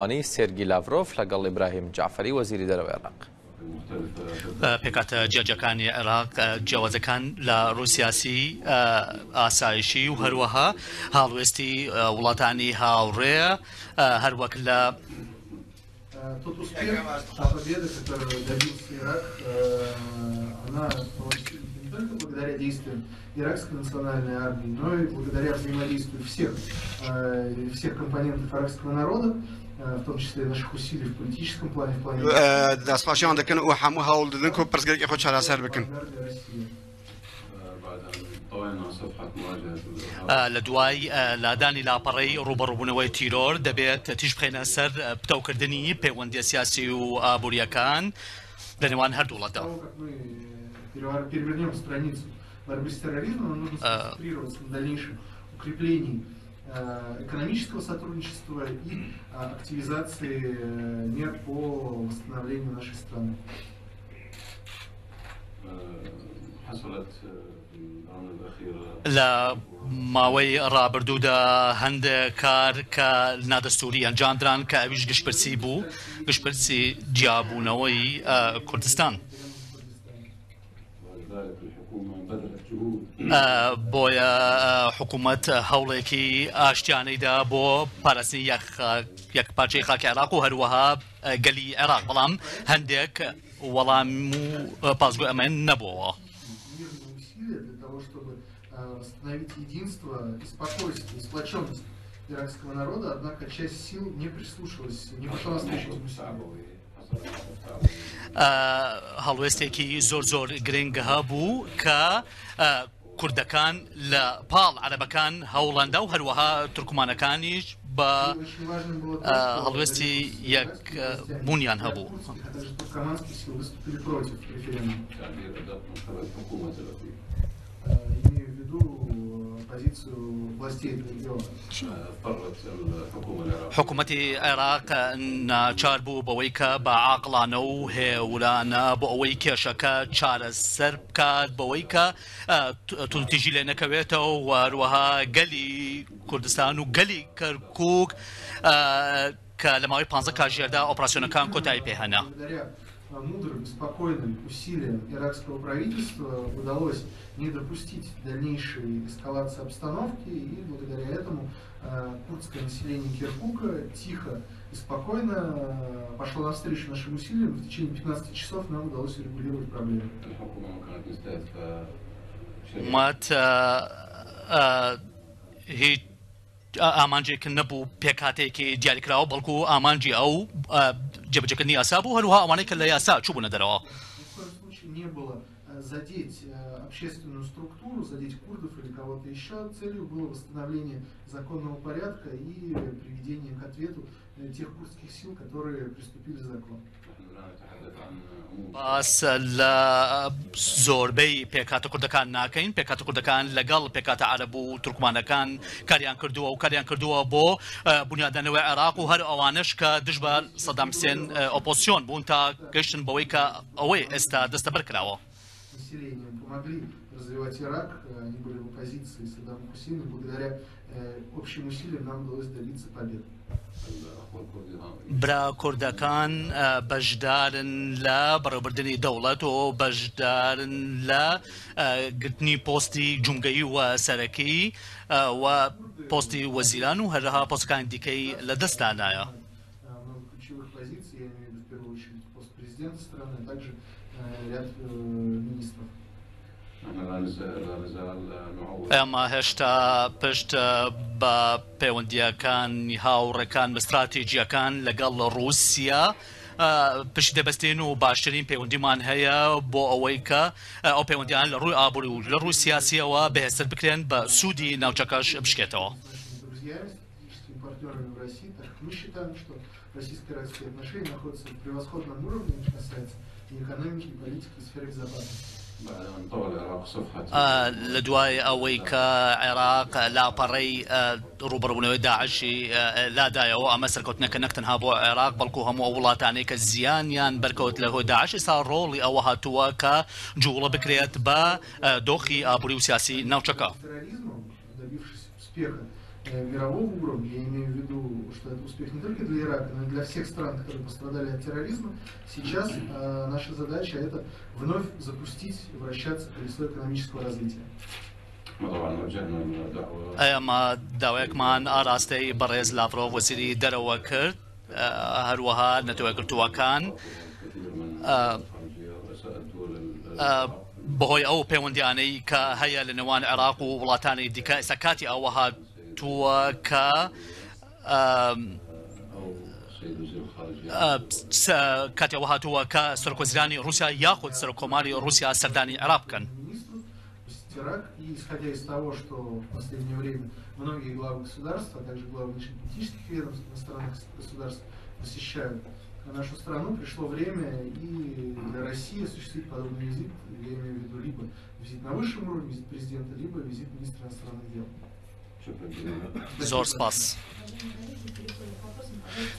انی سێرگی لاڤرۆف لەگەڵ ئیبراهیم جەعفەری وەزیری دەرەوەی عێراق. پێکهاتە جیاجیاکانی عێراق جیاوازەکان لە ڕووی سیاسی، ئاسایشی و هەروەها هەڵوێستی وڵاتانی هاوڕێ هەروەک لە. دەستخۆشیان دەکەن و هەموو هەوڵ دەدەن کو پرسگرێکی خۆ چارەسەر بکەن. لە دوای لادانی لاپەڕەی ڕووبەڕووبوونەوەی تیرۆر، دەبێت تیشک بخەینە سەر پتەوکردنی پەیوەندییە سیاسی و ئابوورییەکان لە نێوان هەردوو وڵاتدا. Экономического сотрудничества и активизации мер по восстановлению нашей страны. لە ماوەی ڕابردوودا هەندێک کار کە نادەستوری ئەنجامدران کە ئەویش گشتپرسی بوو، گشتپرسی جیابوونەوەی کوردستان. بۆیە حکوومەت هەوڵێکی ئاشتیانەیدا بۆ پاراستنی یەکپارچەی خاکی عێراق و هەروەها گەلی عێراق، بەڵام هەندێک وەڵام و پاسگۆی ئەمە نەبووەوە. هەڵوێستێکی زۆر زۆر گرنگ هەبوو کە کوردەکان لە پاڵ عەرەبەکان هەوڵەندا و هەروەها تورکمانەکانیش بە هەڵوێستی یەک بوونیان هەبوو. حکوومەتی عێراق ناچار بوو بەوەی کە بە عاقڵانە و هێورانە بۆ ئەوەی کێشەکە چارەسەر بکات بەوەی کە توندوتیژی لێ نەکەوێتەوە و هەروەها گەلی کوردستان و گەلی کەرکووک کە لە ماوەی 15 کاژێردا ئۆپراسیۆنەکان کۆتایی پێهێنا. Мудрым, спокойным усилиям иракского правительства удалось не допустить дальнейшей эскалации обстановки, и благодаря этому курдское население Киркука тихо и спокойно пошло навстречу нашим усилиям. В течение 15 часов нам удалось урегулировать проблему. حکومەت هیچ ئامانجێک نەبوو پێکهاتەیەکی دیاریکراوە، بەڵکو ئامانجی ئەو جێبەجێکردنی یاسا بوو، هەروەها ئەوانەی کە لە یاسا چووبوونە دەرەوە. Задеть общественную структуру, задеть курдов или кого-то еще. Целью было восстановление законного порядка и приведение к ответу тех курдских сил, которые приступили закон. باس لە زۆربەی پێکهاتە کوردەکان ناکەین، پێکهاتە کوردەکان لەگەڵ پێکهاتە عەرەب و تورکمانەکان کاریان کردووە و کاریان کردووە بۆ بونیادنانەوەی عێراق و هەر ئەوانەش کە دژ بە سەدام حسێن ئۆپۆزسیۆن بوون تا گەیشتن بەوەی کە ئەوەی ئێستا دەستەبەر کراوە. Развивать Ирак, они были в оппозиции Саддаму Хусейну, благодаря общим усилиям нам удалось добиться победы. برا کوردەکان بەشدارن لە بەڕێوەبردنی دەوڵەت و بەشدارن لە گرتنی پۆستی جومگەیی و سەرەکی و پۆستی وەزیران و هەرەها پۆستەکانی دیکەی لە دەستدانایە. ئێمە هێشتا پشت بە پەیوەندییەکانی هاوڕێکان بە ستراتیجییەکان لەگەڵ ڕووسیا پشت دەبەستین و باشترین پەیوەندیمان هەیە بۆ ئەوەی کە ئەو پەیوەندیان لە ڕووی ئابووری و لە ڕووی سیاسیەوە بەهێزتر بکرێن بە سوودی ناوچەکەش بشکێتەوە. لە دوای ئەوەی کە عێراق لاپەڕەی ڕووبەڕووبوونەوەی داعشی لادایەوە، ئەمە سەرکەوتنێکە نەک تەنها بۆ عێراق بەڵکو هەموو ئەو وڵاتانەی کە زیانیان بەرکەوت لە هۆی داعش، ئێستا ڕۆڵی ئەوە هاتووە کە جووڵە بکرێت بە دۆخی ئابووری و سیاسی ناوچەکە. мирового уровня, я имею в виду, что это успех не только для Ирака, но и для всех стран, которые пострадали от терроризма. Сейчас наша задача это вновь запустить, вращаться колесо экономического развития. ئێمە داوایەکمان ئاراستەی بەڕێز لاڤرۆڤ وەزیری دەرەوە کرد، هەروەها نەتەوە یەکگرتووەکان بەهۆی ئەو پەیوەندیانەی کە هەیە لە نێوان عێراق و وڵاتانی دیکە، ئێستا کاتی ئەوە هاتووە کە کاتی ئەوە هاتووە کە سەرۆکوەزیرانی ڕووسیا یاخود سەرۆککۆماری ڕووسیا سەردانی عێراق بکەن. Ирак, и исходя из того, что в последнее время многие главы государств, а также главы внешнеполитических ведомств иностранных государств посещают нашу страну, пришло время и для России осуществить подобный визит, я имею в виду либо визит на высшем уровне, визит президента, либо визит министра иностранных дел. زۆر سپاس.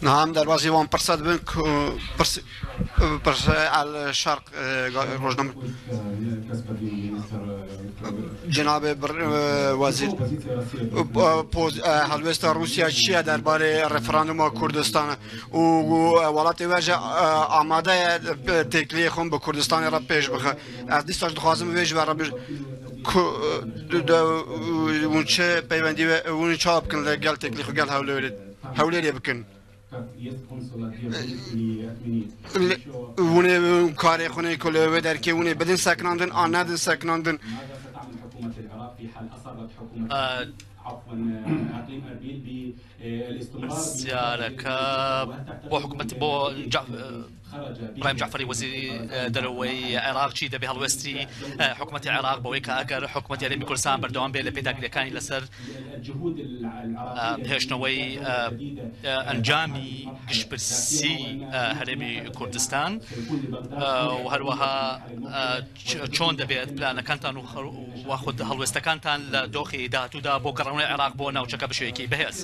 نعم دەربازی وان پرسە دەبن پرسە الشرق ڕۆژنامە جناب وەزیر هەڵوێستە رووسیا چییە دەربارەی ڕێفراندوما کوردستانە و وڵاتی وێژە ئامادەیە تێکلیە خۆم بە کوردستانی ڕە پێش بخە. ئەس دیساش دخوازم وێژ بە ڕە hûn çi peywendî hûn çawa bikin li gel têkilî xwe gel Hewlêrê bikin. Hûn ê karê xwe nê ku li wê derkê hûn ê bidin sekinandin an nedin sekinandin. پرسیارەکە بۆ حکوومەت بۆ ئیبراهیم جەعفەری وەزیری دەرەوەی عێراق چی دەبێ هەڵوێستی حکوومەتی عێراق بەوەی کە ئەگەر حکوومەتی هەرێمی کوردستان بەردەوام بێ لە پێداگریەکانی لەسەر هێشتنەوەی ئەنجامی گشتپرسی هەرێمی کوردستان و هەروەها چۆن دەبێت پلانەکانتان و خود هەڵوێستەکانتان لە دۆخی داهاتوودا بۆ گەڕانەوەی عێراق بۆ ناوچەکە بە شێوەیەکی بەهێز.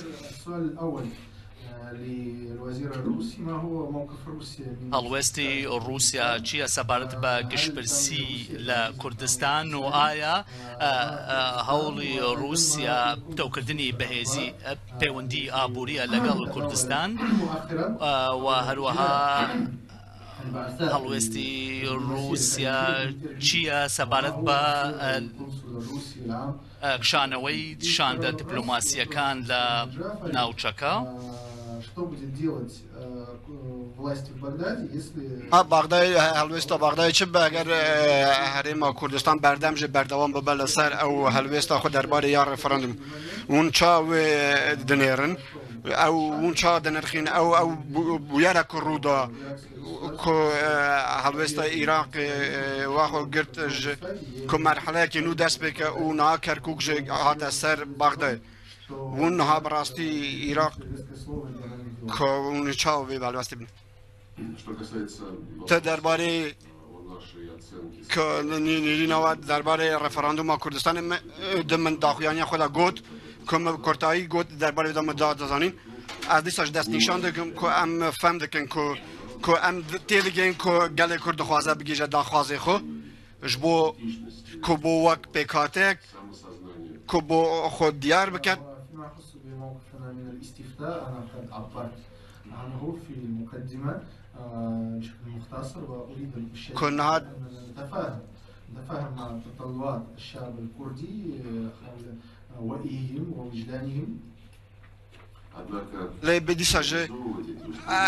هەڵوێستی ڕووسیا چییە سەبارەت بە گشتپرسی لە کوردستان و ئایا هەوڵی ڕووسیا پتەوکردنی بەهێزی پەیوەندی ئابووریە لەگەڵ کوردستان و هەروەها هەڵوێستی ڕووسیا چییە سەبارەت بە کشانەوەی شاندە دیپلۆماسیەکان لە ناوچەکە؟ Что будет делать власти в Багдаде, если... بەغدای هەڵوێستە بەغدای چ بە ئەگەر هەرێما کوردستان بەردەم ژ بەردەوام ببە لەسەر ئەو هەلوێستا خۆ دەربارەی یا ڕێفراندوم hûn ça wê dinêrin ئەو hûn ça dinirxîn ئەو ئەو bûyera ku rûda ku هەڵوێستە عێراقê waxo girt ji ku merheleyekê nû dest pêke û niha Kerkûk ji hate ser Bexdayê. Hûn niha bi rastî Îraq ku hûn çawa vê helwestê bin. Te derbarê ku nêrîna we derbarê referanduma Kurdistanê di min daxuyaniya xwe de got ku min kurtayî got derbarê de min da dizanîn. Ez dîsa ji destnîşan dikim ku em fem dikin ku em tê digên ku gelê Kurd dixwaze bigihîje daxwazê xwe ji bo ku bo wek pêkhateyek ku bo xwe diyar biket. ku niha نتفاهم مع تطلعات الشعب الكردي حول وئيهم ووجدانهم. lê bi dîsa ji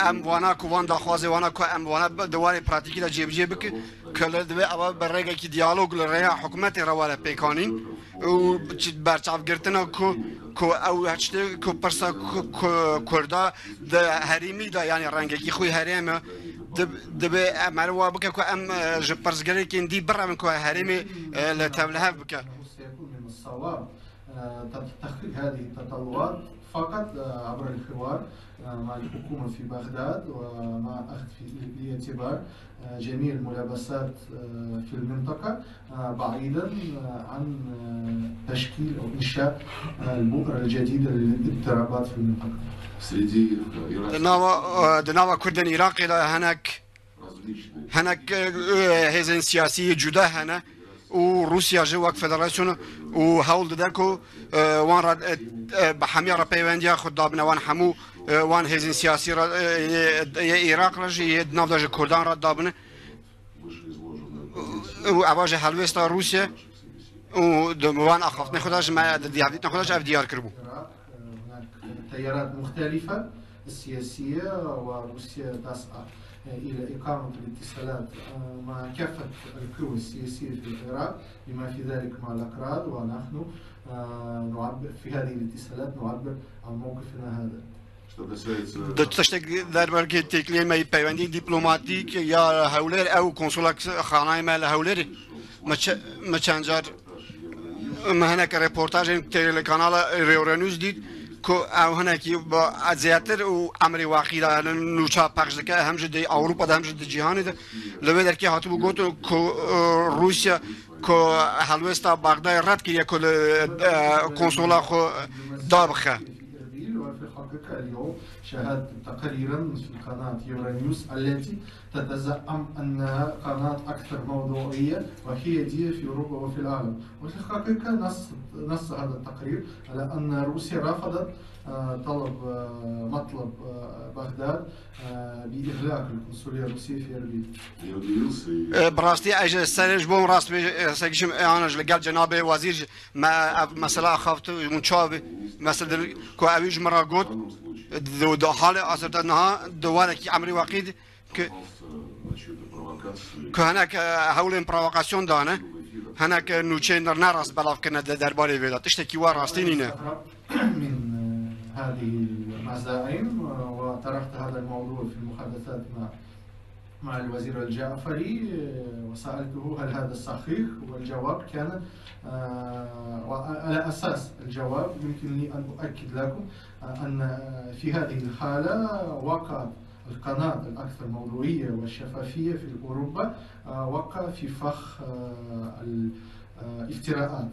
em wana ku wan daxwazê wana ku em wana di warê pratîkî de cêbicê bikin ku li divê ew bi rêgekî diyalog li rêya hikûmetê re were pêkanîn û berçavgirtina ku ew heçtê ku pirsa Kurda di herêmî de yanî rengekî xwe herême dibe em her wa bike ku em ji pirsgirêkên dî birevin ku herêmê li tevlihev bike. تحقيق هذه التطلعات فقط عبر الحوار مع الحكومة في بغداد ومع أخذ في الاعتبار جميع الملابسات في المنطقة بعيدا عن تشكيل أو إنشاء البؤرة الجديدة للاضطرابات في المنطقة. di nava Kurdên Iraqê de hinek hêzên siyasî cuda hene. و رووسیا ji wek federasyon û hewl dide ku wan re bi hemiya re peywendiya xwe dabine wan hemû wan hêzên siyasî re yê Iraq re jî yê di nav de ji Kurdan re dabine û eva ji helwêsta Rûsya û di wan axaftinê xwe de ji me di hevdîtina xwe de ji ev diyar kiribû. تيارات مختلفة السياسية وروسيا تسعى إلى إقامة الاتصالات مع كافة القوى السياسية في العراق بما في ذلك مع الأكراد، ونحن نعبر في هذه الاتصالات نعبر عن موقفنا هذا. تشتێک دەربارەی têkiliyên me peywendî dîplomatîk ya Hewlêr ew konsolak xanayê me li Hewlêrê me çend car me hinek reportajên li kanala Rêwrenûs dît ku ew hinekî zêdetir û emrê waqî de nûça pexş dike hem ji di Ewropa de hem ji di cîhanê de li wê derkê hatibû gotin ku Rûsya ku helwêsta Bexdayê red kiriye ku li konsola xwe dabixe. وفي الحقيقة اليوم شاهدت تقريرا في قناة يورونيوز التي تتزعم أنها قناة أكثر موضوعية وحيادية في أوروبا وفي العالم، وفي الحقيقة نص هذا التقرير على أن روسيا رفضت طلب مطلب بغداد بإغلاق القنصلية الروسية في أربيل. براستي اج سرج بوم راست سگشم انا لگل جناب وزیر ما مثلا خافت من چاب مثلا کو اویج مرا گوت دو حال اصلا دواره کی امری وقید که هناك هولين بروفوكاسيون دانه هناك نوچين نراس بلاف كنا درباري ویدا تشتكي وا راستينينه. من هذه المزاعم وطرحت هذا الموضوع في المحادثات مع الوزير الجعفري وسألته هل هذا صحيح، والجواب كان وعلى أساس الجواب يمكنني أن أؤكد لكم أن في هذه الحالة وقعت القناة الأكثر موضوعية والشفافية في أوروبا وقع في فخ الافتراءات.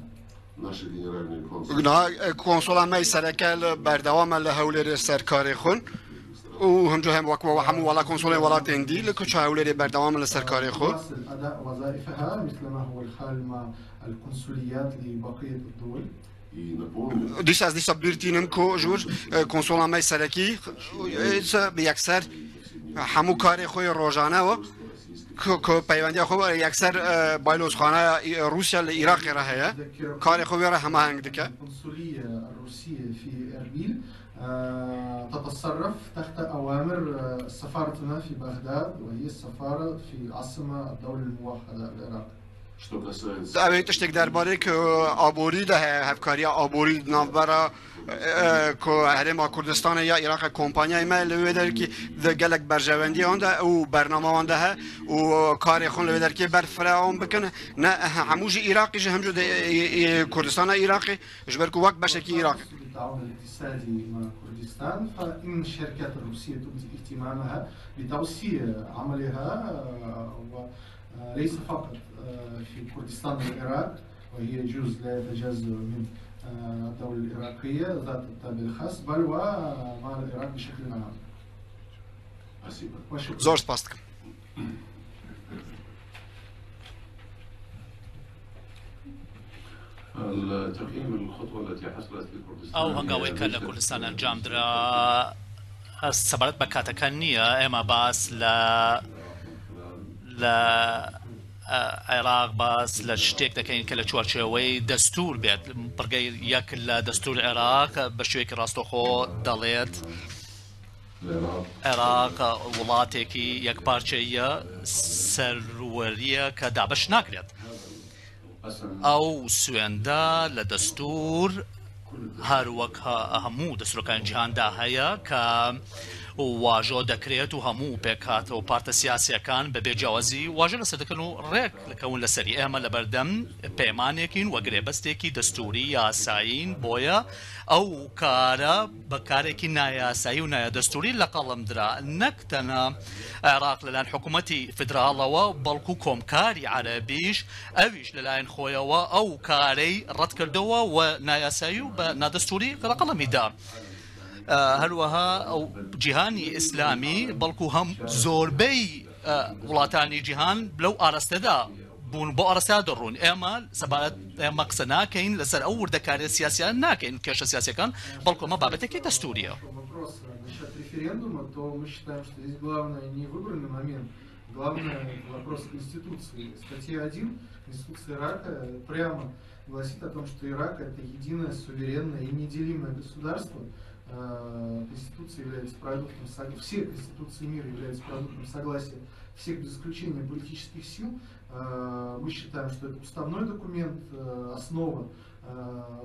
کنسول ما سرکل بردوام لهولر سرکار خون و هم جو هم وکوا همو ولا کنسول ولا تندی لکه هولر بردوام لسرکار خون. أداء وظائفها مثل ما هو الحال مع القنصليات لبقية الدول. دیس از دیس بیرتینم کو جور کنسول ما سرکی یکسر همو کار خوی روزانه و که پیوندی خو یکسر بایلوزخانه روسیا لعراق را هي کار خو را هماهنگ دکه. القنصلية الروسية في أربيل تتصرف تحت أوامر سفارتنا في بغداد وهي السفارة في عاصمة الدولة الموحدة العراق. اوی تشتک درباره که آبوری ده هفکاری آبوری نافبرا که هرم کردستان یا عراق کمپانیای ما لوی در کی گلک برجوندی آن ده او برنامه آن ده و کار خون لوی در کی برفره آن بکنه نه هموج عراقی جه همجو کردستان عراقی جبر کو وقت باشه کی عراق. التعاون الاقتصادي مع كردستان فإن الشركات الروسية تبدي اهتمامها بتوسيع عملها وليس فقط في كردستان العراق وهي جزء لا يتجزأ من الدولة العراقية ذات الطابع الخاص بل ومع العراق بشكل عام. زور سپاس. ئەو هەنگاوەی کە لە کوردستان ئەنجامدرا سەبارەت بە کاتەکان نییە. ئێمە باس لە عێراق باس لە شتێک دەکەین کە لە چوارچێوەی دەستور بێت. بڕگەی یەک لە دەستور عێراق بە شێوەیەکی ڕاستەوخۆ دەڵێت عێراق وڵاتێکی یەکپارچەیە سەروەریە کە دابەش ناکرێت. ئەو سوێندە لە دەستور هەروەک هەموو دەستورەکانی جیهاندا هەیە کە واژۆ دەکرێت و هەموو پێکهاتە و پارتە سیاسیەکان بەبێ جیاوازی واژە لەسەر دەکەن و ڕێک لەکەون لەسەری. ئێمە لەبەردەم پەیمانێکین و گرێبەستێکی دەستوری یاسایین، بۆیە ئەو کارە بە کارێکی نایاسایی و نایادەستوری لە قەڵەمدرا. نەک تەنها عێراق لەلایەن حکوومەتی فیدراڵەوە بەڵکو کۆمکاری عەرەبیش ئەویش لەلایەن خۆیەوە ئەو کارەی ڕەتکردەوە و نایاسایی و بە نادەستوری لە قەڵەمیدا. هەروەها ئەو جیهانی ئیسلامی بەڵکو هەم زۆربەی وڵاتانی جیهان لەو ئاراستەدا بوون بۆ ئاڕاستەیا دەڕۆن. ئێمە سەبارەت ئێمە قسە ناکەین لەسەر ئەو وردەکارییە سیاسییانە ناکەین، کێشە سیاسییەکان، بەڵکو ئەمە بابەتێکی دەستوورییە. Гласит о том, что Ирак это единое, суверенное и неделимое государство. Конституция является продуктом, все конституции мира являются продуктом согласия всех без исключения политических сил. Мы считаем, что это уставной документ, основа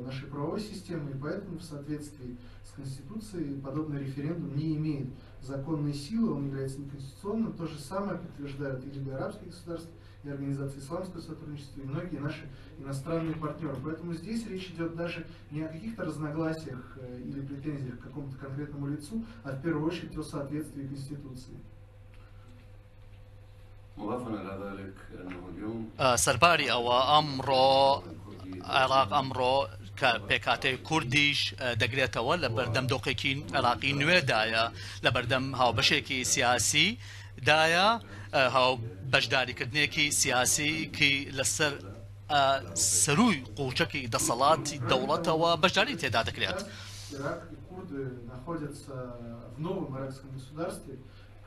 нашей правовой системы, и поэтому в соответствии с Конституцией подобный референдум не имеет законной силы, он является неконституционным. То же самое подтверждают и Лига арабских государств, и Организация исламского сотрудничества, и многие наши иностранные партнеры. Поэтому здесь речь идет даже не о каких-то разногласиях или претензиях к какому-то конкретному лицу, а в первую очередь о соответствии Конституции. سەرباری ئەوە ئەمڕۆ عێراق ئەمڕۆ کە پێکهاتەی کوردیش دەگرێتەوە لە بەردەم دۆخێکی عێراقی نوێدایە، لە بەردەم هاوبەشێکی سیاسی دایە، هاو بەشداریکردنێکی سیاسی کی لەسەر سەرووی قوچەکی دەسەڵاتی دەوڵەتەوە بەشداری تێدا دەکرێت.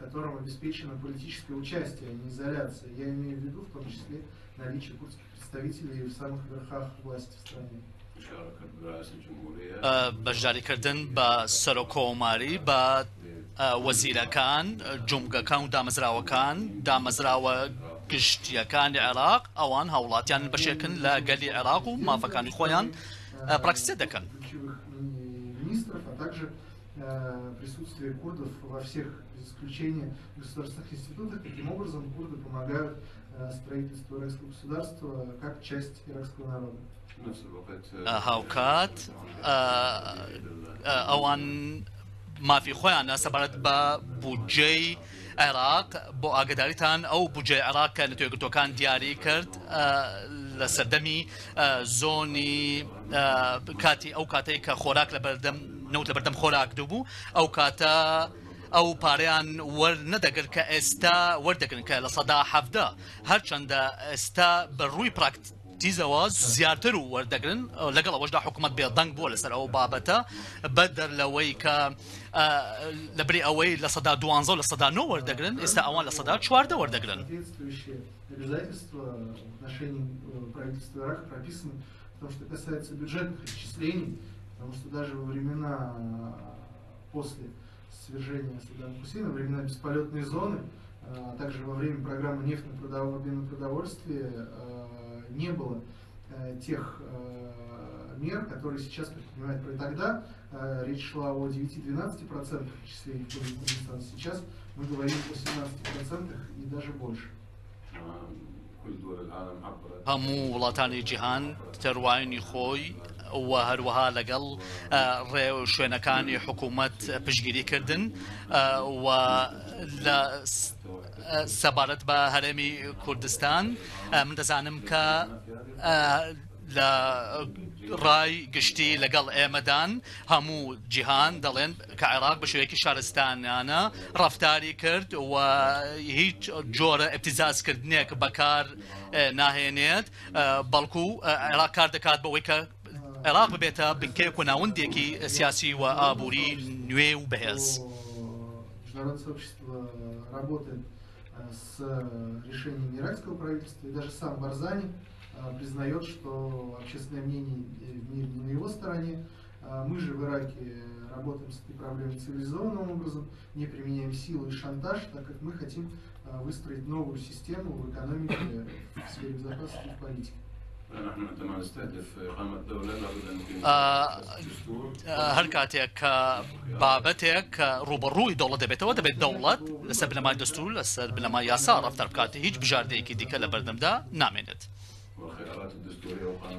Которым обеспечено политическое участие, а не изоляция. Я имею в виду в том числе наличие курдских представителей в самых верхах власти в стране. بەشداریکردن بە سەرۆککۆماری، بە وەزیرەکان، جومگەکان و دامەزراوەکان، دامەزراوە گشتییەکانی عێراق، ئەوان هاوڵاتیان بەشێکن لە گەلی عێراق و مافەکانی خۆیان پراکتیزە دەکەن. Присутствие курдов во всех, без исключения, государственных институтах. Таким образом, курды помогают строительству иракского государства как часть иракского народа. هاوکات ئەوان مافی خۆیانە سەبارەت بە بودجەی عێراق. بۆ ئاگداریتان ئەو بودجەی عێراق کە نەتەوە یەکگرتووەکان دیاری کرد لە سەردەمی زۆنی کاتی ئەو کاتەی کە خۆراک لە بەردەم نەوت لە بەردەم خۆراک دووبوو، ئەو کاتە ئەو پارەیان وەرنەدەگرت کە ئێستا وەردەگرن کە 17%، هەرچەندە ئێستا بە ڕووی پراکتیزەوە زیاتر وەردەگرن. لەگەڵ ئەوەشدا حکوومەت بێدەنگ بووە لەسەر ئەو بابەتە، بەدەر لەوەی کە لەبری ئەوەی 12% و 9% وەردەگرن، ئێستا ئەوان 14% وەردەگرن. Обязательства в отношении правительства Ирака прописаны в том, что касается бюджетных отчислений, потому что даже во времена после свержения Саддама Хусейна, во времена бесполетной зоны, а также во время программы нефть обмен на продовольствие не было тех мер, которые сейчас предпринимает. Тогда речь шла о 9-12% отчислений в пользу Курдистана. Сейчас мы говорим о 17% и даже больше. هەموو وڵاتانی جیهان تەرواینی خۆی و هەروەها لەگەڵ ڕێ شوێنەکانی حکوومەت پشتگیریکردن و لە سەبارەت بە هەرێمی کوردستان من دەزانم کە لە ڕای گشتی لەگەڵ ئێمەدان. هەموو جیهان دەڵێن کە عێراق بە شێوەیەکی شارستانیانە ڕەفتاری کرد و هیچ جۆرە ئبتیزازکردنێک بەکار ناهێنێت، بەڵکو عێراق کار دەکات بەوەی کە عێراق ببێتە بنکەیەک و ناوەندێکی سیاسی و ئابووری نوێ و بەهێز. Международное сообщество работает с решением иракского правительства, и даже сам Барзани признает, что общественное мнение в мире не на его стороне. Мы же в Ираке работаем с этой проблемой цивилизованным образом, не применяем силу и шантаж, так как мы хотим выстроить новую систему в экономике, в сфере безопасности и в политике. هەر کاتێک کە بابەتێک کە ڕووبەڕووی دەوڵەت دەبێتەوە، دەبێت دەوڵەت لەسەر بنەمای دەستور، لەسەر بنەمای یاسا ڕەفتار بکات. هیچ بژاردەیەکی دیکە لە بەردەمدا نامێنێت.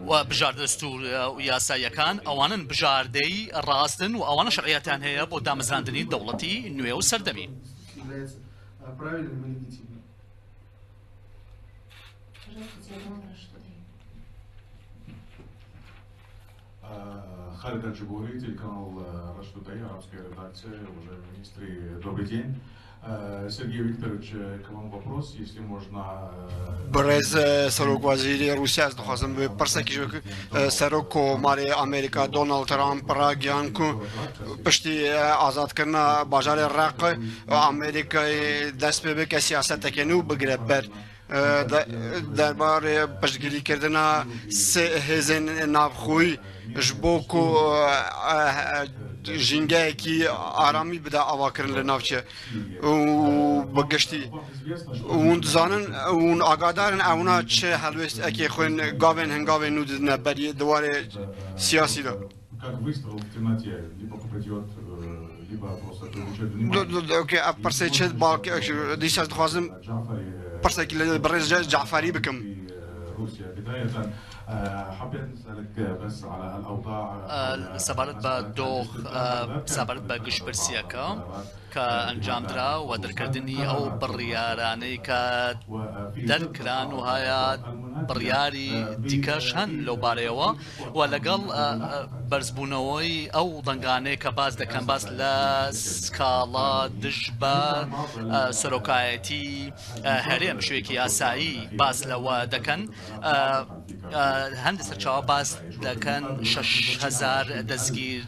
و بژاردە دەستور و یاساییەکان ئەوانن بژاردەی ڕاستن و ئەوانە شەرعیەتیان هەیە بۆ دامەزراندنی دەوڵەتی نوێ و سەردەمی. Правильным и легитимным. Пожалуйста, телеканал Russia Today. Халид Аль-Джубури, телеканал Russia Today, арабская редакция. Уважаемые министры, добрый день. Сергей Викторович, к вам вопрос, если можно. بەڕێز سەرۆک وەزیری ڕووسیا ez dixwazim bi pirsekî ji serok komarê Amerîka Donald Trump ragihan ku piştî azadkirina bajarê Req Amerîkayê dest pê bike siyaseteke nû bigire ber derbarê piştgirîkirina sê hêzên navxweyî ji bo ku ژینگەیەکی ئارامی بدا ئاواکردن لە ناوچە و بە گشتی hûn dizanin hûn agahdarin ewna çi helwêst ekê xwên gavên hingavên nû didine berî di warê siyasî de. Как выстрел в темноте, либо попадет, либо просто привлечет внимание. Okey ev pirsê çi dîsa ez dixwazim pirsekî li birêz Caferî bikim. روسيا بداية حبيت نسألك بس على الأوضاع سەبارەت بە دۆخ سەبارەت بە گشتپرسیەکە کە ئەنجامدرا و دەرکردنی ئەو بڕیارانەی کە دەرکران و هەیە بڕیاری دیکەش هەن لەو بارەیەوە و لەگەڵ بەرزبوونەوەی ئەو دەنگانەی کە باس دەکەن باس لە سکاڵا دژ بە سەرۆکایەتی هەرێم شوێکی یاسایی باس لەوە دەکەن. هەندێک سەرچاوە باس دەکەن 6000 دەستگیر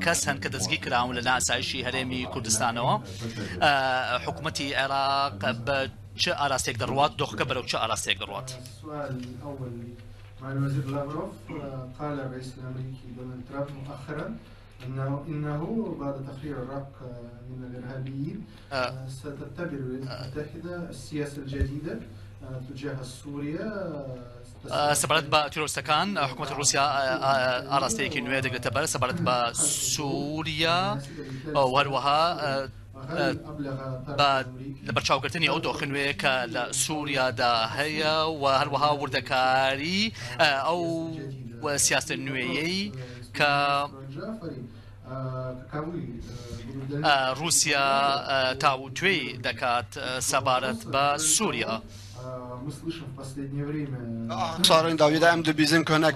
کەس هەن کە دەستگیر کراون لە ئاسایشی هەرێمی کوردستانەوە. حکوومەتی عێراق بە چ ئاراستێک دەڕوات؟ دۆخەکە بەرەو چ ئاراستێک دەڕوات؟ السؤال الأول مع الوزير لافروف، قال الرئيس الأمريكي دونالد ترامب مؤخرا إنه بعد تحرير العراق من الإرهابيين ستتبع الولايات المتحدة السياسة الجديدة تجاه سوريا. سەبارەت بە تیرۆریستەکان حکوومەتی ڕووسیا ئاراستەیەکی نوێ دەگرێتە بەر سەبارەت بە سووریا و هەروەها بە لەبەرچاوگرتنی ئەو دۆخی نوێ کە لە سووریادا هەیە و هەروەها وردەکاری ئەو سیاستە نوێیەی کە ڕووسیا تاوتوێی دەکات سەبارەت بە سووریا. Мы слышим в последнее время ساڵên dawî de em dibîzin ku hinek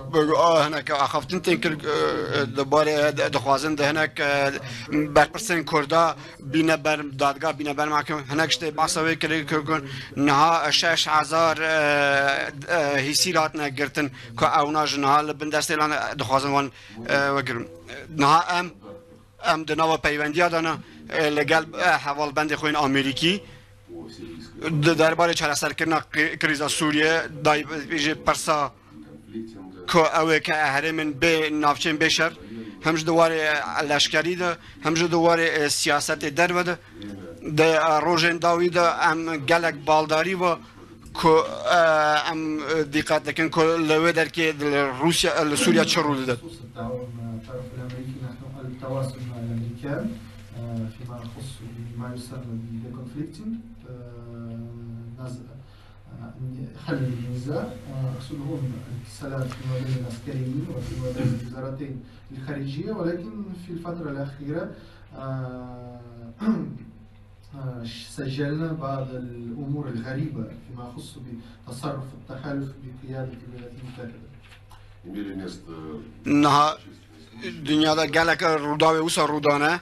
hinek axaftin tên kir di barê dixwazin di hinek berpirsên Kurda bîne ber dadgah bîne ber mehkeme hinek ji tê behsa wê kirî ku niha 6000 hîsîr hatine girtin ku ewna ji niha li bin destê lan dixwazin wan wegirin. Niha em di nava peywendiya de ne li gel hevalbendê xwe yên Amerîkî derbarê çareserkirina krîza Sûriye dayî pirsa ku ew ê ke herêmên bê navçeyên bê şer hem ji di warê leşkerî de hem ji di warê siyasetê derve de di rojên dawî de em gelek baldarî ve ku em dîqet dikin ku li wê derkê li Rûsya li Sûriya çi rû dide. التواصل مع الامريكان فيما يخص بما يسمى ب deconflicting، حل النزاع، أقصد هون الاتصالات فيما بين العسكريين وفيما بين الوزارتين الخارجية، ولكن في الفترة الأخيرة سجلنا بعض الأمور الغريبة فيما يخص بتصرف التحالف بقيادة الولايات المتحدة. Niha dünyada gelek rûdawê wisa rûdane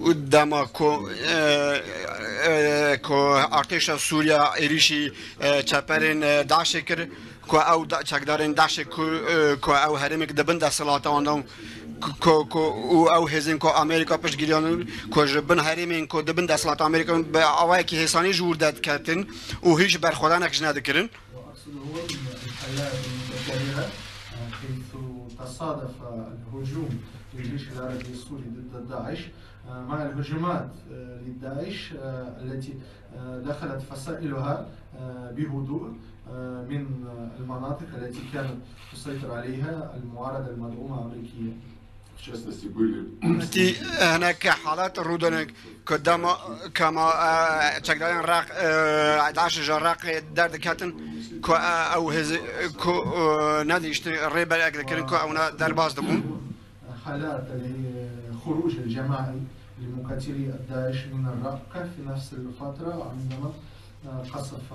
û dema ku ku artêşa Sûriya êrişî çeperên Daişê kir ku ew çekdarên Daişê ku ew herêmek dibin desthilata wan de ku û ew hêzên ku Amerîka piştgiriyan ku ji bin herêmên ku dibin desthilata Amerîka bi awayekî hêsanî ji wir derdiketin û hîç berxwedanek ji nedikirin. وأقصد هو الحالات المتكررة حيث تصادف الهجوم للجيش العربي السوري ضد داعش مع الهجمات للداعش التي دخلت فصائلها بهدوء من المناطق التي كانت تسيطر عليها المعارضة المدعومة أمريكيا. В частности, были هناك حالات ڕوودەن کە کەما چەکداران ڕاق داعش ji ڕاقê derdiketin ku ew hêz ku nedîştin rêberek dikirin ku ewna derbas dibûn. حالات الخروج الجماعي لمقاتلي الداعش من الرقة في نفس الفترة عندما قصف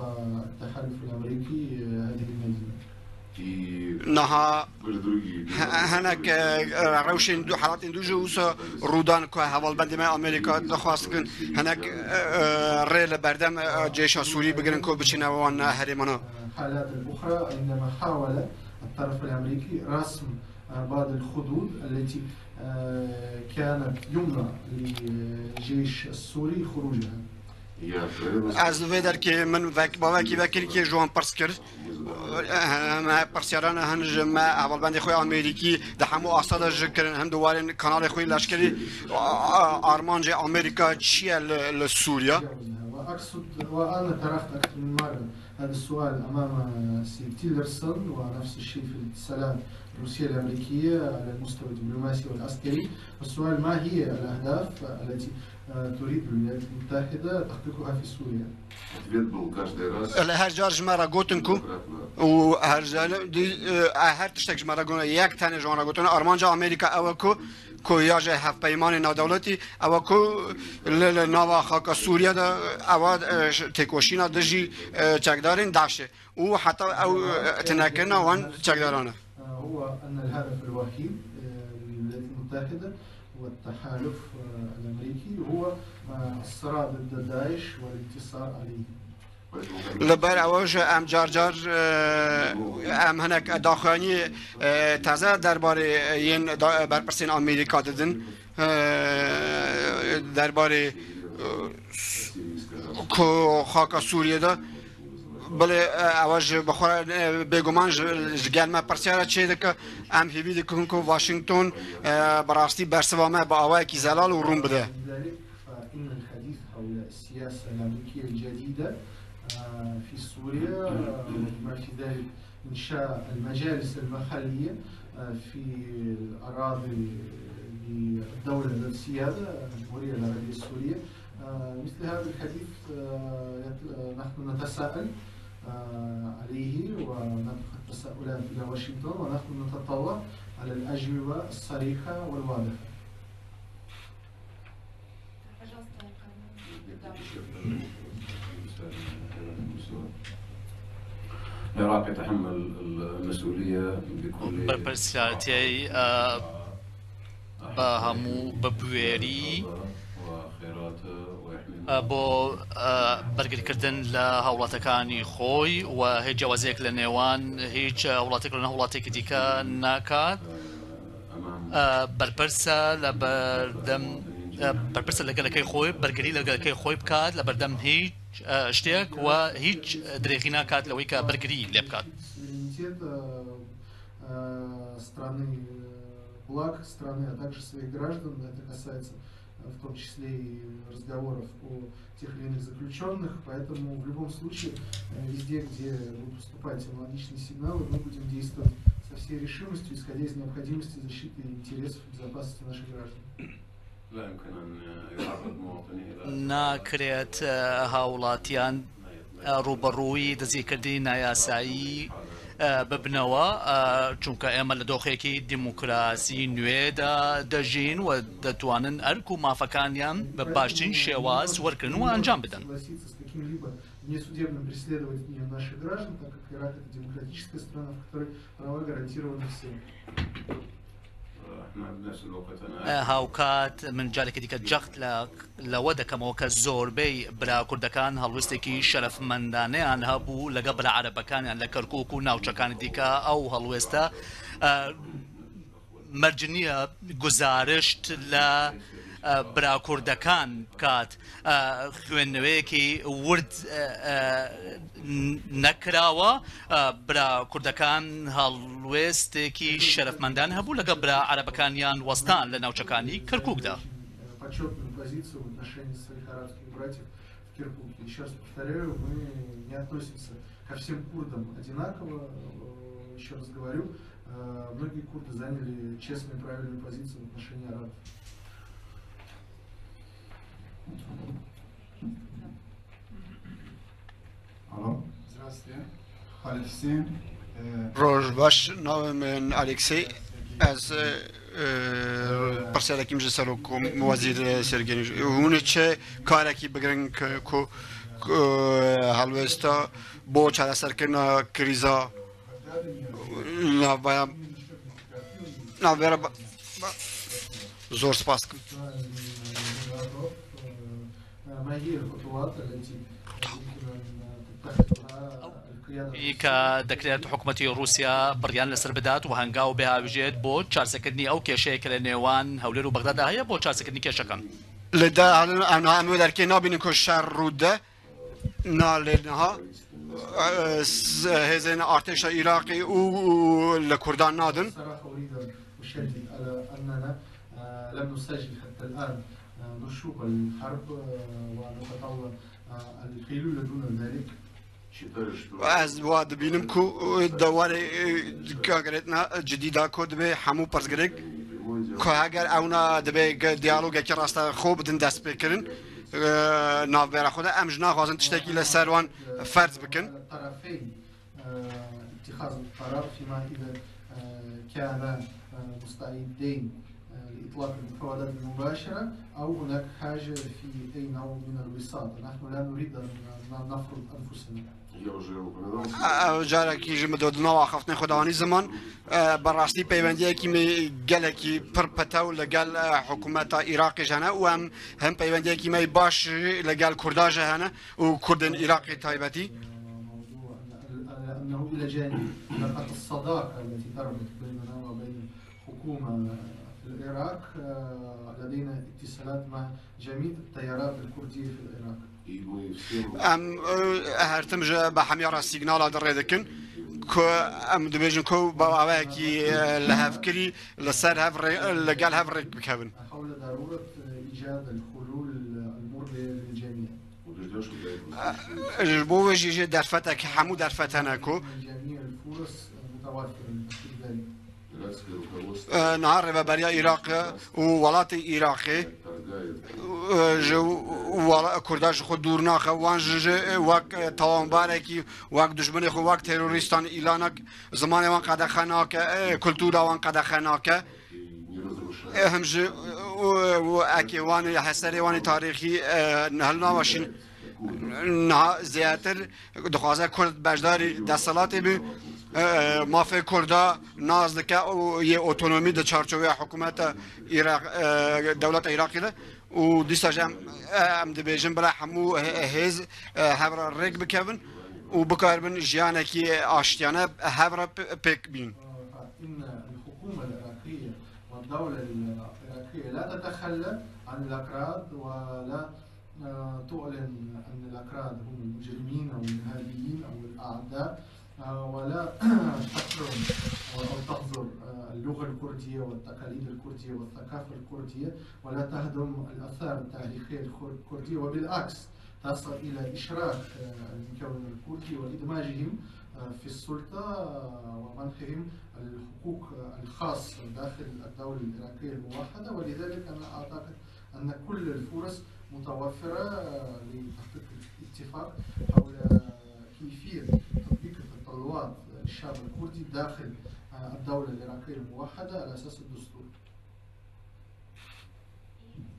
التحالف الأمريكي هذه المدينة. Niha hinek rewşên du helatên du ji wisa rûdan ku hevalbendê me Amerîka dixwastin hinek rê li berdem cêşa Sûrî bigirin ku biçine wan herêmana. الحالات الأخرى عندما حاول الطرف الأمريكي رسم بعض الخدود التي كانت يمنع للجيش السوري خروجها. Ez li vê derkê min bavekî vekirî ji wan pirs kir. Me pirsyaran hin ji me hevalbendê xwe Amerîkî di hemû asta de ji kirin hem di warên kanalê xwe leşkerî armancê Amerîka çi ye li Sûriya. وأقصد وأنا طرحت أكثر من مرة هذا السؤال أمام سيد تيلرسون ونفس الشيء في الاتصالات الروسية الأمريكية على المستوى الدبلوماسي والعسكري. السؤال ما هي الأهداف التي تريد الولايات المتحدة تحقيقها في سوريا؟ Her car ji me re gotin ku û her tiştek ji me re gotin yek tenê ji wan re gotin armanca Amerîka ew e ku ya ji hevpeymanê navdewletî ew e ku li nava xaka Sûriye de ew têkoşîna dijî çekdarên Daişê û heta ew tinekirina wan çekdaran e. هو أن الهدف الوحيد للولايات المتحدة والتحالف الأمريكي هو الصراع ضد داعش والانتصار عليه. Li ber ew ji em car car em hinek daxuyanî teze derbarê yên berpirsên Amerîka didin derbarê ku xaka Sûriyê de bilê ew ji bi xwe bêguman ji gel me pirsyara çê dike em hêvî dikin ku Washington bi rastî bersiva me bi awayekî zelal û rûn bide. فإن الحديث حول السياسة الأمريكية الجديدة في سوريا وبما في ذلك إنشاء المجالس المحلية في الأراضي للدولة ذات السيادة الجمهورية العربية السورية، مثل هذا الحديث نحن نتساءل عليه ونطرح التساؤلات إلى واشنطن ونحن نتطلع على الأجوبة الصريحة والواضحة. العراق يتحمل المسؤولية بكل بەرپرسیارەتیی بە هەموو بە بوێری بۆ بەرگریکردن لە هاوڵاتەکانی خۆی و هیچ جیاوازیەک لە نێوان هیچ وڵاتێک لە وڵاتێکی دیکە ناکات. بەرپرسە لە بەردەم بەرپرسە لە گەلەکەی خۆی بەرگری لە گەلەکەی خۆی بکات لە بەردەم هیچ شتێک و هیچ درێغی ناکات لەوەی کە بەرگری لێ بکات. Страны, благ страны, а также своих граждан. Это касается в том числе и разговоров о тех или иных заключенных. Поэтому в любом случае, везде, где будут поступать аналогичные сигналы, мы будем действовать со всей решимостью, исходя из необходимости защиты интересов и безопасности наших граждан. ناکرێت هاوڵاتیان ڕووبەڕووی دەستگیرکردنی نایاسایی ببنەوە، چونکە ئێمە لە دۆخێکی دیموکراسی نوێدا دەژین و دەتوانن ئەرک و مافەکانیان بە باشترین شێواز وەرگرن و ئەنجام بدەن. Внесудебным преследованием наших граждан, так как Ирак это демократическая страна, в которой права гарантированы всем. هاوکات من جارێکی دیکە جەخت لەوە دەکەمەوە کە زۆربەی برا کوردەکان هەڵوێستێکی شەرەفمەندانەیان هەبوو لەگەڵ برا عەرەبەکانیان لە کەرکوک و ناوچەکانی دیکە. ئەو هەڵوێستە مەرج نییە گوزارشت لە برا کوردەکان بکات. خوێندنەوەیەکی ورد نەکراوە. برا کوردەکان هەڵوێستێکی شەرەفمەندان هەبوو لەگەڵ برا عەرەبەکانیان وەستان لە ناوچەکانی کەرکوکدا. Почетную позицию в отношении своих арабских братьев в Киркуке. Еще раз повторяю, мы не относимся ко всем курдам одинаково. Еще раз говорю, многие курды заняли честную и правильную позицию в отношении арабов. Алло. Здравствуйте. Халид Хусейн. Roj baş, navê min Alexey. Ez pirsyarek ji serok wezîr Sergenî hûn ê çi karekî bigirin ku helwêsta bo çareserkirina krîza ناڤبەرا زۆر سپاس کم. کە دەکرێت حکومەتی ڕووسیا بڕیان لەسەر بدات و هەنگاو بهاویژێت بۆ چارسەکردنی ئەو کێشەیە کە لە نێوان هەولێر و بەغدادا هەیە بۆ چارسەکردنی کێشەکان. لە دا ئەنها ئەم دەرکێ نابینن کە شەڕ ڕوودە نا لێ نها هێزێن ئارتێشە عیراقی و لە کوردان نادن. صراحة أريد أن أشدد على أننا لم نسجل حتى الآن نشوب الحرب ونتطلع القيلولة دون ذلك. ئەز وا دەبینم کو دەوارێ کاگرێتنا جدیدا کۆ دەبێ هەموو پرسگرێک کە ئەگەر ئەونا دەبێ دیالۆگێکی ڕاستە خۆ بدن دەست پێکردن ناوبێرە خۆدا ئەم ژ ناخوازن تشتێکی لەسەر وان فەرز بکەن. الطرفين اتخاذ القرار فيما إذا كانا مستعدين لإطلاق المفاوضات المباشرة أو هناك حاجة في أي نوع من الوساطة. نحن لا نريد أن نفرض أنفسنا. جارێکی ژ مدۆدنەوە خەفتنی خۆداوانی زمان بەڕاستی پەیوەندیەکی gelekî pir petew لەگەل حکوومەتە عێراقیش هەنە و ئەم هەم پەیوەندیەکی مەی باش لەگەل کورداژ هەنە و کوردن عێراقی تایبەتی. موضوع أنه إلى جانب علاقات الصداقة التي تربط بيننا وبين الحكومة في العراق لدينا اتصالات مع جميع التيارات الكردية في العراق. ئەم هەرتم بە هەمیارە سیگناڵا دەڕێ دەکەن کە ئەم دەبێژن کۆ بە ئاوایەکی لە هەفکری لەسەر هەv لەگەڵ هەv ڕێک بکەون. حول ضرورة إيجاد الحلول المرضية للجميع. بۆ وێژی دەرفەتێک هەموو دەرفەت هەنە کو جميع الفرص متوفرة لتحقيق ذلك. نها ڕێبەبەریا عێراق و وڵاتی عێراقی کورداش خۆ دوور ناخە وان وەک تاوانبارێکی وەک دژمنی خۆ وەک تێرۆریستان ئیلانەک زمانی وان قەدەخە ناکە کولتورا وان قەدەخە ناکە هەم ji ئەکێ وانی هەسەرێ وانی تاریخی هەلناوەشین نها زیاتر دخوازە کورد بەشداری دەسەڵاتی بی مافê Kurda naz dike û yê otonomî di çarçoveya hikûmeta Îraq dewleta Îraqê de û dîsa jî em dibêjin bila hemû hêz hev re rêk bikevin û bikaribin jiyanekî aştiyane hev re pêk bîn. إن الحكومة العراقية والدولة العراقية لا تتخلى عن الأكراد ولا تعلن أن الأكراد هم المجرمين أو الإرهابيين أو الأعداء ولا تحرم أو تحظر اللغة الكردية والتقاليد الكردية والثقافة الكردية ولا تهدم الآثار التاريخية الكردية، وبالعكس تصل إلى إشراك المكون الكردي وإدماجهم في السلطة ومنحهم الحقوق الخاصة داخل الدولة العراقية الموحدة. ولذلك أنا أعتقد أن كل الفرص متوفرة لتحقيق الاتفاق حول كيفية تطبيق تطلعات الشعب الكردي داخل الدولة العراقية الموحدة على أساس الدستور.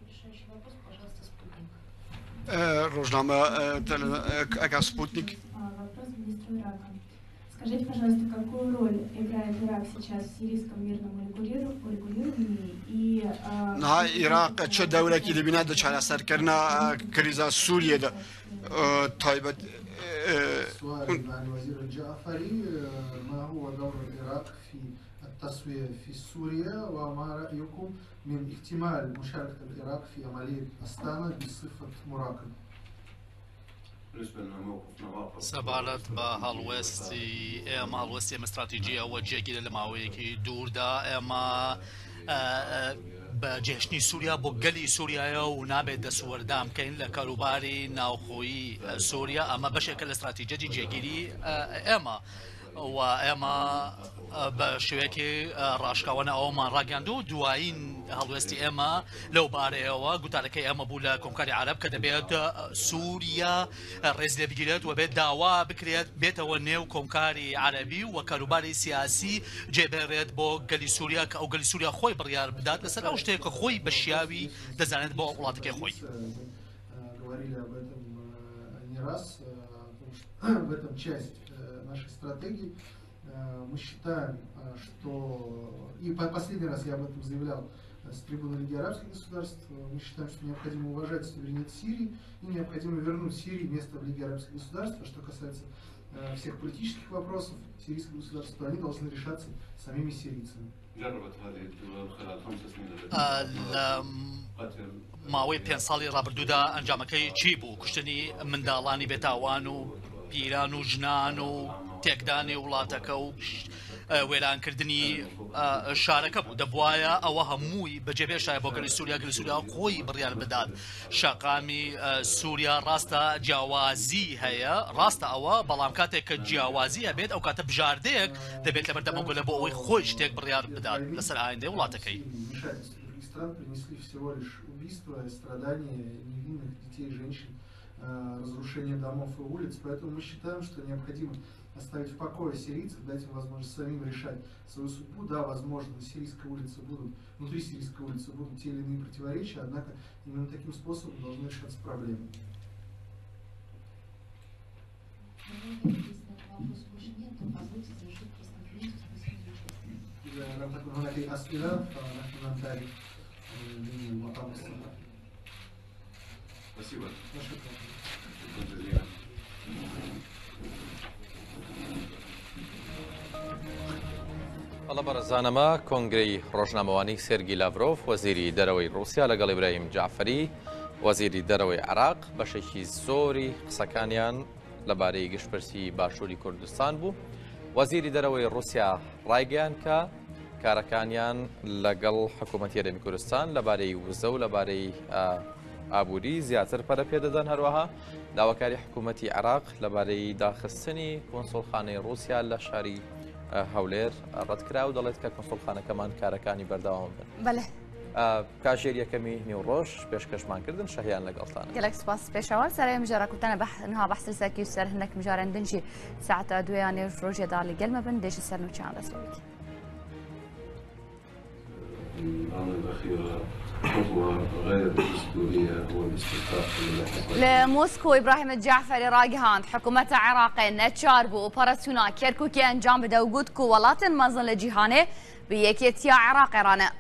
Завершающий вопрос, пожалуйста, Спутник. ڕۆژنامە ئەگا Спутник. Вопрос министру Ирака. Скажите, пожалуйста, какую роль играет Ирак сейчас в сирийском мирном урегулировании и... نها عێراق چ دەورێکی دەبینە دە چارەسەرکردنا کریزا سووریە دە تایبەت سؤال مع الوزير الجعفري، ما هو دور العراق في التسوية في سوريا وما رأيكم من احتمال مشاركة العراق في عملية أستانا بصفة مراقب؟ سەبارەت بە هەڵوێستی ئێمە، هەڵوێستی ئێمە استراتیژی ئەوە جێگیرە لە ماوەیەکی دووردا ئێمە بە جێهێشتنی سووریا بۆ گەلی سووریایە و نابێت دەسوەردان بکەین لە کاروباری ناوخۆیی سووریا. ئەمە بەشێکە لە استراتیژیەتی جێگیری ئێمە و ئێمە بە شێوەیەکی ڕاشکاوانە ئەومان ڕاگەاندو. دوایین هەڵوێستی ئێمە لەو بارەیەوە گوتارەکەی ئێمە بوو لە کۆمکاری عەرەب کە دەبێت سووریا ڕێز لێ بگیرێت و بێت داوا بکرێت بێتەوە نێو کۆمکاری عەرەبی و کاروباری سیاسی جێبێرێت بۆ گەلی سووریا کە ئەو گەلی سووریا خۆی بڕیار بدات لەسەر ئەو شتێک کە خۆی بە شیاوی دەزانێت بۆ وڵاتەکەی خۆی. Говорили об этом не раз, о том, что в этом часть нашей стратегии. Мы считаем, что... И последний раз я об этом заявлял с трибуны Лиги арабских государств. Мы считаем, что необходимо уважать суверенитет Сирии и необходимо вернуть Сирии место в Лиге арабских государств. А что касается всех политических вопросов сирийского государства, то они должны решаться самими сирийцами. لە ماوەی پێنج ساڵی ڕابردوودا ئەنجامەکەی چی بوو؟ کوشتنی منداڵانی بێتاوان و پیران و ژنان و تێکدانی وڵاتەکە و وێرانکردنی شارەکە بوو. دەبوایە ئەوە هەمووی بەجێبێشایە بۆ گەلی سووریا، گەلی سووریا خۆی بڕیار بدات. شەقامی سووریا ڕاستە جیاوازی هەیە، ڕاستە ئەوە، بەڵام کاتێک کە جیاوازی هەبێت ئەو کاتە بژاردەیەک دەبێت لەبەردەم ئەو گەلە بۆ ئەوەی خۆی شتێک بڕیار بدات لەسەر ئایندەی وڵاتەکەی. Разрушение домов и улиц, поэтому мы считаем, что необходимо оставить в покое сирийцев, дать им возможность самим решать свою судьбу. Да, возможно, на сирийской улице будут, внутри сирийской улицы будут те или иные противоречия, однако именно таким способом должны решаться проблемы. Спасибо. بەڵێ بەڕێزان ئەمە کۆنگرەی ڕۆژنامەوانی سێرگی لاڤرۆف وەزیری دەرەوەی ڕووسیا لەگەڵ ئیبراهیم جەعفەری وەزیری دەرەوەی عێراق بەشێکی زۆری قسەکانیان لەبارەی گشتپرسی باشووری کوردستان بوو. وەزیری دەرەوەی ڕووسیا ڕایگەیان کە کارەکانیان لەگەڵ حکوومەتی هەرێمی کوردستان لەبارەی وزە و لەبارەی ئابووری زیاتر پەرە پێدەدەن. هەروەها داواکاری حکوومەتی عێراق لەبارەی داخستنی کۆنسۆڵخانەی ڕووسیا لە شاری هەولێر ڕەتکرا و دەڵێت کە کۆنسۆڵخانەکەمان کارەکانی بەردەوام بن. بەڵێ. کاژێر یەکەمی نیوڕۆژ پێشکەشمان کردن شەهیان لەگەڵتان. گەلەک سپاس پێشەوە سەرای مژارە کوتانە نها بەحس سەرکی و سەر هەندێک مژارن دنجی ساعتە دوێیان ڕۆژێدا لەگەل مەبن دێژە سەر نوچیان دەست پێ بکەین. لە مۆسکۆ ئیبراهیم جەعفەری ڕاگەهاند حکوومەتە عێراقێ نەچار بوو ئۆپەراسیۆنا کەرکووکی ئەنجام بدە و گوت کو وڵاتên مەزن لە جیهانێ bi یەکێتیya عێراقێ ڕانە.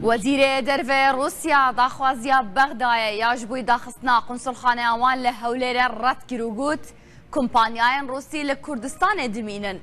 وەزیرê Derveyê Rûsya daxwaziya Bexdayê ya ji bo daxistina qunsulxaneya wan li Hewlêrê red kir û got, Kompanyayên Rûsî li Kurdistanê dimînin.